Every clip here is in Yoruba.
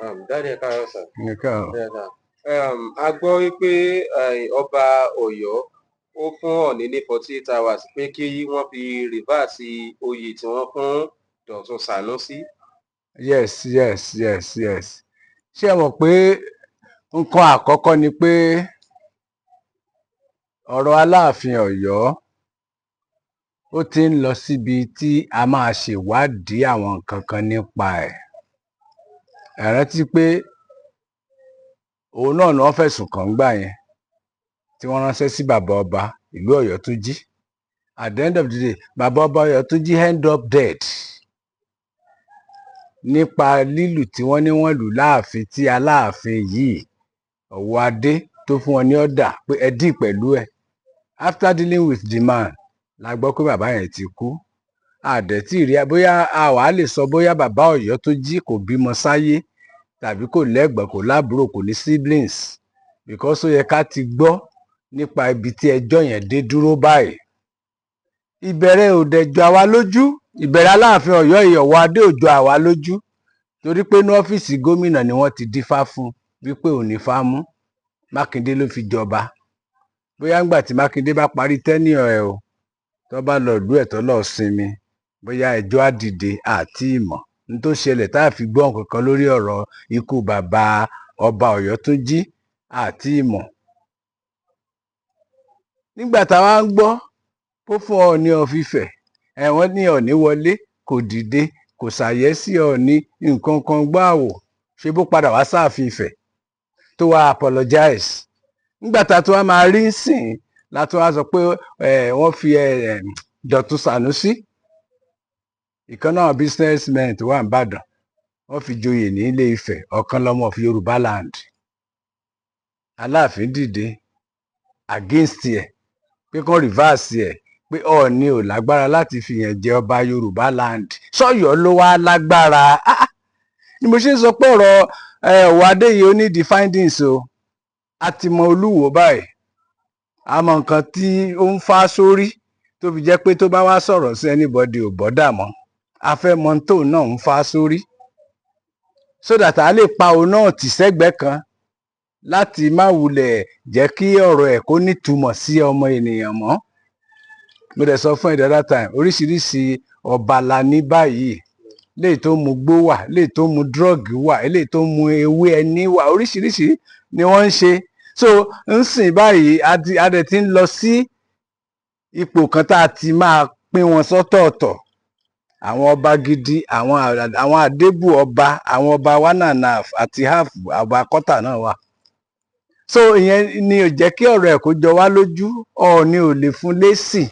Daddy, ẹ káàárọ̀ sir. Ẹ káàárọ̀. Yes, sir. A gbọ́ wípé ọba Ọ̀yọ́ ó fún Ọọ̀ni ní 48 hours pé kí wọ́n fi reverse oyè tí wọ́n fún Dọ̀tun Sànúsí. Yes. Ṣé ẹ mọ̀ pé nǹkan àkọ́kọ́ ni pé ọ̀rọ̀ Aláàfin Ọ̀yọ́, ó ti ń lọ síbi tí a máa ṣèwádìí àwọn nǹkan kan nípa ẹ̀. Ẹ rántí pé òun náà ni wọ́n fẹ̀sùn kàn ńgbà yẹn tí wọ́n ránṣẹ́ sí bàbá ọba ìlú Ọ̀yọ́túnjí. At the end of the day, bàbá ọba Ọ̀yọ́túnjí end up dead nípa lílù tí wọ́n ní wọ́n lù láàfin, tí Aláàfin yìí, Ọ̀wọ́adé, tó fún wọn ní order pé ẹ deal pẹ̀lú ẹ̀. After dealing with the man, la gbọ́ pé bàbá yẹn ti kú. Àdẹ̀tí rí bóyá a wàá lè sọ bóyá bàbá Ọ̀yọ́túnjí kò bímọ sáyé tàbí kò lẹ́gbọ̀n, kò lábúrò, kò ní siblings, because ó yẹ ká ti gbọ́ nípa ibi tí ẹjọ́ yẹn dé dúró báyìí. Ìbẹ̀rẹ̀ ò dẹ̀ jọ àwa lójú. Ìbẹ̀rẹ̀ Aláàfin Ọ̀yọ́ yìí, Ọ̀wọ́adé, ò jọ àwa lójú, torí pé ní ọ́fíìsì gómìnà ni wọ́n ti dífá fún wípé òun ní fá mú. Mákindé ló fi jọba. Bóyá ńgbà tí Mákindé bá parí tenure ẹ̀ o, tó bá lọ ìlú ẹ̀, tó lọ sinmi, bóyá ẹjọ́ á dìde àti ìmọ̀ ní tó ṣẹlẹ̀ tá a fi gbọ́ nǹkan kan lórí ọ̀rọ̀ ikú bàbá ọba Ọ̀yọ́túnjí àti ìmọ̀. Nígbà táwa ń gbọ́ ó fún Ọọ̀ni of Ifẹ̀, ẹ̀wọ̀n ní Ọọ̀ni wọlé, kò dìde, kò ṣàyẹ́sí Ọọ̀ni, nǹkan kan gbọ́ àwò ṣe bó padà wá sáàfin Ifẹ̀ tó wá apologize. Nígbà tá a tún wá máa rí sìn la tún wá sọ pé wọ́n fi Dọ̀tun Sànúsí, ìkan náà businessmen tó wà nìbàdàn, wọ́n fi joyè ní Ilé Ifẹ̀, ọ̀kan lọ́mọ of Yorùbá land. Aláàfin dìde against ẹ̀ pé kán reverse ẹ̀, pé Ọọ̀ni ò lágbára láti fìyàn jẹ ọba Yorùbá land. Sọ̀yọ́ ló wá lágbára? Ah, ah. Ni mo ṣe ń sọ pé ọ̀rọ̀ Ọ̀wọ́adé yìí, ó ní the findings o. A ti mọ Olúwo báyìí, a mọ nǹkan tí ó ń fá sórí tó fi jẹ́ pé tó bá wá sọ̀rọ̀ sí anybody, ò bother mọ́. A fẹ́ mọ tóun náà ń fá sórí so that a lè pa òun náà tì sẹ́gbẹ̀ẹ́ kan láti má wulẹ̀ jẹ́ kí ọ̀rọ̀ ẹ̀ kó nítumọ̀ sí ọmọ ènìyàn mọ́. Mo dẹ̀ sọ fún ẹ the other time, oríṣiríṣi ọba la ní báyìí. Léyìí tó mu gbó wà, léyìí tó mu drug wà, léyìí tó mu ewé ẹni wà, oríṣiríṣi ni wọ́n ń ṣe. So ń sìn báyìí, a dẹ̀ ti ń lọ sí ipò kan tá a ti máa pín wọn sọ́tọ̀ọ̀tọ̀: àwọn ọba gidi, àwọn àdébù ọba, àwọn ọba one and half àti half, ọba kọ́tà náà wà. So ìyẹn ni ò jẹ́ kí ọ̀rọ̀ ẹ̀ kó jọ wá lójú. Ọọ̀ni ò lè fún lésì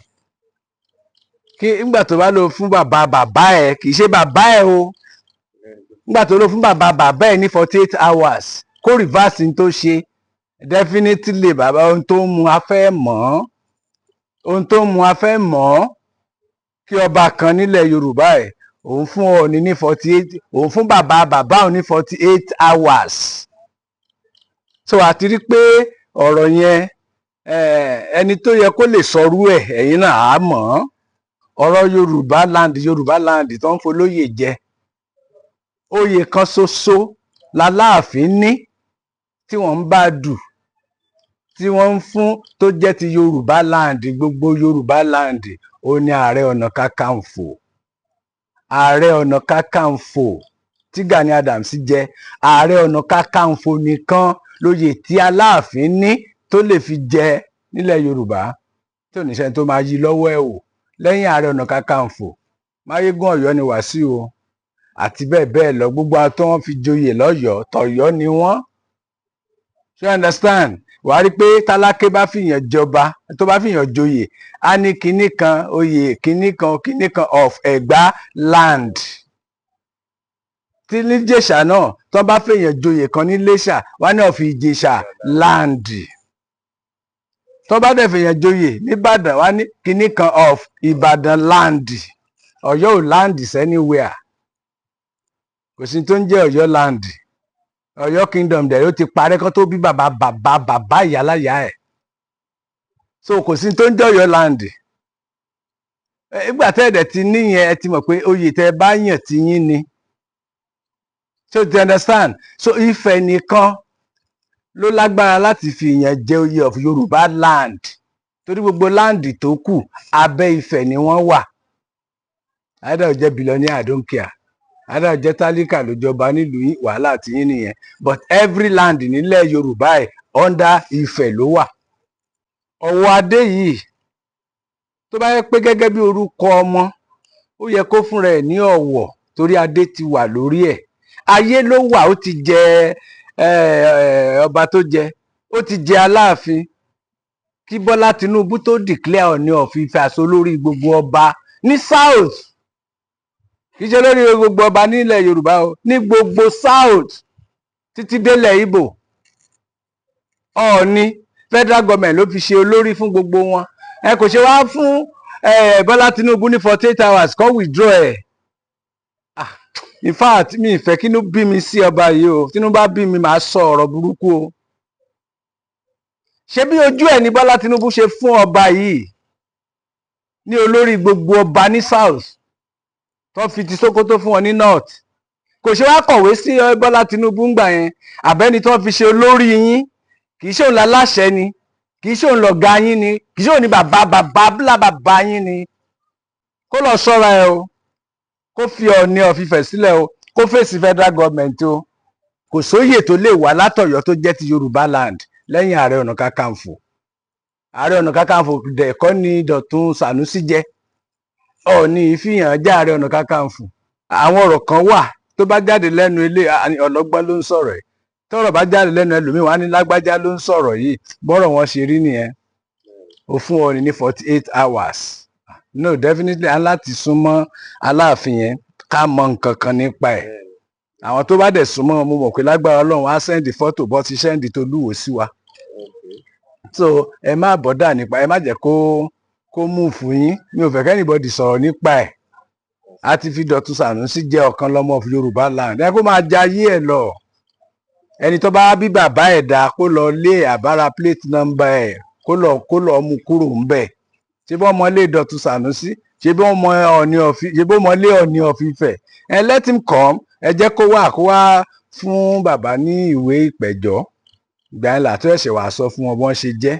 kí nígbà tó bá lọ fún bàbá bàbá ẹ̀, kì í ṣe bàbá ẹ̀ o, nígbà tó lọ fún bàbá bàbá ẹ̀ ní 48 hours kó reverse ní tó ṣe, definitely bàbá, ohun tó ń mu a fẹ́ mọ̀ ọ́, ohun tó ń mu a fẹ́ mọ̀ ọ́. Kí ọba kan nílẹ̀ Yorùbá ẹ̀, òun fún Ọọ̀ni ní 48, òun fún bàbá bàbá òun ní 48 hours. So àti rí pé ọ̀rọ̀ yẹn, ẹni tó yẹ kó lè sọrú ẹ̀, ẹ̀yin náà á mọ̀ ọ́. Ọ̀rọ̀ Yorùbá land, Yorùbá land tó ń folóyè jẹ, oyè kan ṣoṣo lAláàfin ní tí wọ́n ń bá dù, tí wọ́n ń fún, tó jẹ́ ti Yorùbá land, gbogbo Yorùbá land. Ó ní Ààrẹ Ọ̀nà Kakanfò. Ààrẹ Ọ̀nà Kakanfò tí Gani Adams jẹ, Ààrẹ Ọ̀nà Kakanfò nìkan lóyè tí Aláàfin ní tó lè fi jẹ nílẹ̀ Yorùbá, tí ò ní sẹ́ni tó máa yí lọ́wọ́ ẹ̀ wò lẹ́yìn Ààrẹ Ọ̀nà Kakanfò. Máyégún Ọ̀yọ́ ni Wàsíù o, àti bẹ́ẹ̀ bẹ́ẹ̀ lọ. Gbogbo àwọn tó wọ́n fi joyè lọ́yọ̀ọ́, tọ̀yọ́ ni wọ́n. You understand? Wàá rí i pé tálákè bá fìyàn jọba, tó bá fìyàn joyè, á ní kinní kan oyè, kinní kan kinní kan of Ẹ̀gbá land. Tí níjẹ̀ṣà náà, tó bá fèèyàn joyè kan ní Iléṣà, wá ní of Ìjẹ̀ṣà land. Tó bá dẹ̀ fèèyàn joyè nìbàdàn, wá ní kinní kan of Ìbàdàn land. Ọ̀yọ́ ò land anywhere. Kò sí tó ń jẹ́ Ọ̀yọ́ land. Ọ̀yọ́ kingdom dẹ̀ ó ti parẹ́ kán tó bí bàbá bàbá bàbá ìyáláyà ẹ̀. So kò sí tó ń jẹ́ Ọ̀yọ́ land. Ìgbà tẹ́ ẹ̀dẹ̀ ti níyẹn, ẹ ti mọ̀ pé oyè tẹ́ ẹ bá yàn ti yín ni. So you understand? So Ifẹ̀ nìkan ló lágbára láti fi ìyẹn jẹ oyè of Yorùbá land, torí gbogbo land tó kù, abẹ́ Ifẹ̀ ni wọ́n wà. Either ó jẹ́ billionaire, I don't care, either ó jẹ́ tálíkà ló jọba nílùú yín, wàhálà tí yín nìyẹn, but every land nílẹ̀ Yorùbá ẹ̀, under Ifẹ̀ ló wà. Ọ̀wọ́ adé yìí, tó bá yẹ pé gẹ́gẹ́ bí orúkọ ọmọ, ó yẹ kó fúnra ẹ̀ ní ọ̀wọ̀, torí adé ti wà lórí ẹ̀, ayé ló wà. Ó ti jẹ ọba tó jẹ, ó ti jẹ Aláàfin kí Bọ́lá Tinubu tó declare Ọọ̀ni of Ifẹ̀ as olórí gbogbo ọba ní South. Kì í ṣe lórí gbogbo ọba nílẹ̀ Yorùbá o, ní gbogbo South títí délẹ̀ Ìgbò. Ọọ̀ni, federal government ló fi ṣe olórí fún gbogbo wọn. Ẹ kò ṣe wá fún Bọ́lá Tinubu ní 48 hours kó withdraw ẹ̀. Ah, in fact, mi ì fẹ́ kínú bí mi sí ọba yìí o. Tínú bá bí mi, màá sọ ọ̀rọ̀ burúkú o. Ṣé bí ojú ẹ̀ ní Bọ́lá Tinubu ṣe fún ọba yìí ní olórí gbogbo ọba ní South, tó fi ti Sókótó fún wọn ní North? Kò ṣe wá kọ̀wé sí Bọ́lá Tinubu ń gbà yẹn? Àbẹ́ni tó fi ṣe olórí yín, kì í ṣe òun láláṣẹ ni, kì í ṣe òun lọ̀gá yín ni, kì í ṣe òun ní bàbá bàbá bílà bàbá yín ni? Kó lọ ṣọ́ra ẹ o, kó fi Ọọ̀ni of Ifẹ̀ sílẹ̀ o, kó fèsì federal government o. Kò sóyè tó lè wà látọ̀yọ́ tó jẹ́ ti Yorùbá land lẹ́yìn Ààrẹ Ọ̀nà Kakanfò. Ààrẹ Ọ̀nà Kakanfò dẹ̀kọ́ ni Dọ̀tun Sànúsí jẹ́. Ọọ̀ni ìfihàn jẹ́ Ààrẹ Ọ̀nà Kakanfò. Àwọn ọ̀rọ̀ kan wà tó bá jáde lẹ́nu ilé, ọlọ́gbọ́n ló ń sọ̀rọ̀ yìí. Tọ́rọ̀ bá jáde lẹ́nu ẹlòmíín, wá ní lágbájá ló ń sọ̀rọ̀ yìí. Bọ́rọ̀ wọn ṣe rí nìyẹn. Ó fún Ọọ̀ni ní 48 hours? No, definitely, a láti súnmọ́ Aláàfin yẹn ká mọ nǹkan kan nípa ẹ̀. Àwọn tó bá dẹ̀ súnmọ́, mo mọ̀ pé lágbára Ọlọ́run, á send fọ́tò bọ́ ti send tolúwo sí wa. So ẹ má bother nípa ẹ, má jẹ́ kó mú fún yín. Mi ò fẹ́ kí anybody sọ̀rọ̀ nípa ẹ̀. A ti fi Dọ̀tun Sànúsí jẹ́ ọ̀kan lọ́mọ of Yorùbá land, ẹ kó máa jayé ẹ̀ lọ. Ẹni tó bá bí bàbá ẹ̀ dá, kó lọ lé àbára plate number ẹ̀, kó lọ mú kúrò ńbẹ̀. Ṣé bí wọ́n mọ ilé Dọ̀tun Sànúsí? Ṣé bí wọ́n mọ Ọọ̀ni of, ṣé bí wọ́n mọ ilé Ọọ̀ni of Ifẹ̀? Ẹ let him come. Ẹ jẹ́ kó wá fún bàbá ní ìwé ìpẹ̀jọ́. Ìgbà yẹn làtọ́ ẹ̀ṣẹ̀ wàá sọ fún wọn bí wọ́n ṣe jẹ́.